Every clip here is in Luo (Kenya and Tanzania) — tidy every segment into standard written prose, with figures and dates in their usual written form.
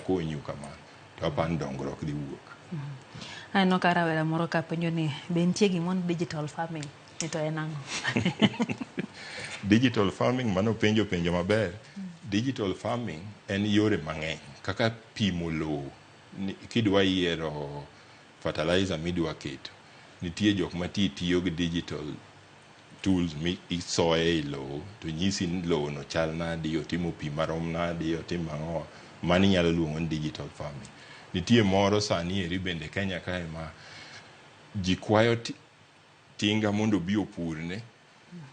akonyu kamano to apani dongruok dhi wuok. Aneno ka rawera moro ka penjo ni be nitie gimoro ni digital farming ni to en ang'o? Digital farming mano penjo penjo maber. Digital farming en yore mang'eny kaka pimo lowo kidwa yiero fertilizer midwa keto. Nitie jok ma ti tiyo gi digital tools mi isoye e lowo to nyisi ni lowo no chal nadi, otimo pi marom nadi, otimo ang'o. Mano inyalo luongo ni digital farming. Nitie moro sani eri bende Kenya kae ma ji kwayo tinga mondo obi opurne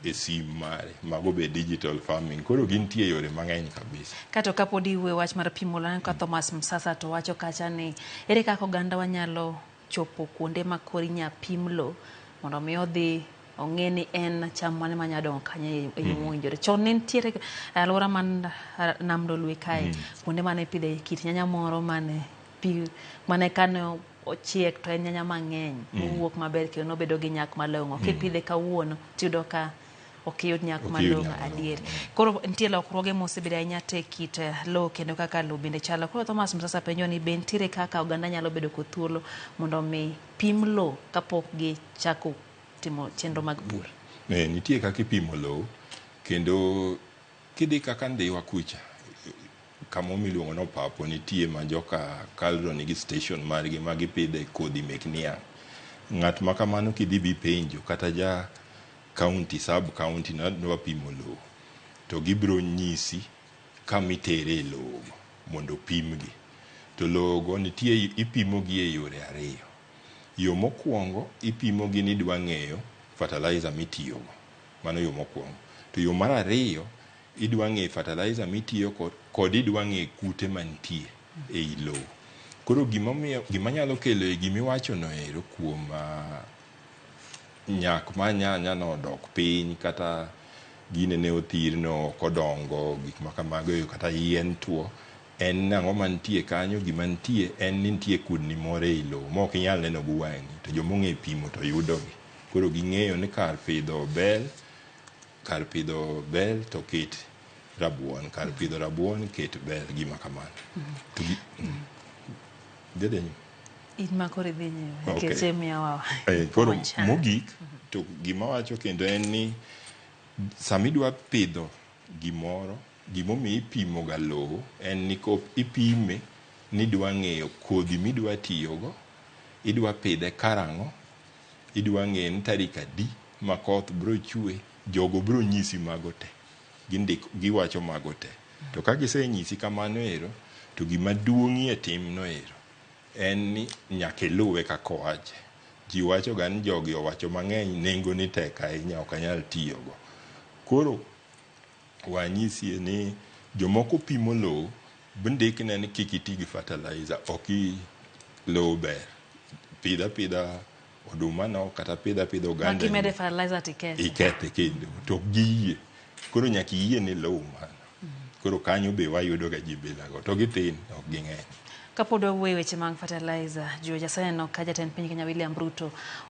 e sim mare. Mago be digital farming. Koro gintie yore mang'eny kabisa. Kato kapod iwuoyo wach mar pimo lowo, aneno ka Thomas Msasa to wacho kacha ni ere kaka oganda wa nyalo chopo kuonde ma koro inya pim lowo mondo mi odhi ong'e ni en cham mane manya dongo kanyo e yo mowinjore. Chon ne nitiere alwora man Nam Lolwe kae, kuonde mane ipidhe kit nyanya moro mane pi mane kane ochiek to en nyanya mang'eny mowuok maber kendo nobedo gi nyak malong'o. Kipidhe kawuono tiyudo ka ok iyud nyak malong'o adier. Koro nitie lokruoge mosebedo ahinya te kit lowo kendo kaka lowo bende chalo. Koro Thomas Msasa penjo ni be nitiere kaka oganda nyalo bedo kod thuolo mondo mi pim lowo kapok gichako timo chenro mag pur? Nitie kaka ipimo lowo kendo kidhi kaka Ndhiwa kucha kamo miluongo ni Opapo nitie ma joka Kalro nigi station margi ma gipidhe kodhi mek niang'. Ng'at ma kamano kidhi bipenjo kata ja county, sub county nadwa pimo lowo to gibiro nyisi kama itere lowo go mondo opimgi. To lowo go nitie ipimo gi e yore ariyo. Yo mokwongo ipimo gi ni idwa ng'eyo fertilizer mitiyogo. Mano yo mokwongo. To yo mar ariyo idwa ng'eyo fertilizer mitiyo kod idwa ng'eyo kute mantie ei lowo. Koro gimomiyo gima nyalo kelo e gimiwacho no ero kuom nyak mar nyanya no odok piny kata gine ne othirno ok odongo gik ma kamago kata yien tuo en ang'o mantie kanyo gima nitie en ni nitie kudni moro ei lowo ma ok inyal neno gi wang'i to jomong'e pimo to yudogi. Koro ging'eyo ni kar pidho bel kar pidho bel to ket rabuon, kar pidho rabuon ket bel, gima kamano. To gi, dhi dhi nyime. In ma koro idhi nyime nikech imiyowa Koro mogik to gima wacho kendo en ni sama idwa pidho gimoro, gimomiyo ipimo ga lowo en ni kop ipime ni idwa ng'eyo kodhi midwa tiyogo, idwa pidhe karang'o, idwa ng'eyo ni tarik adi ma koth biro chwe, jogo biro nyisi mago te. Gindiko, giwacho mago te. To ka gisenyisi kamano ero, to gima duong'ie timno ero en ni nyaka iluwe kaka owache. Ji wacho ga ni jogi owacho mang'eny, nengo ni tek ahinya ok anyal tiyogo. Koro wanyisie ni jomoko pimo lowo bndikne ni kik iti gi fertilizer, ok lowo ber. Pidh apidha oduma no kata pidh apidha oganda ni. Makimede fertilizer to ikethe. Ikethe kendo to ok giyie. Koro nyaka iyie ni lowo mano. Koro kanyo be wayudo ga ji bila go to githin ok ging'eny. Kapod wawuoyo weche mag fertilizer, George aseneno ka jatend piny Kenya William Ruto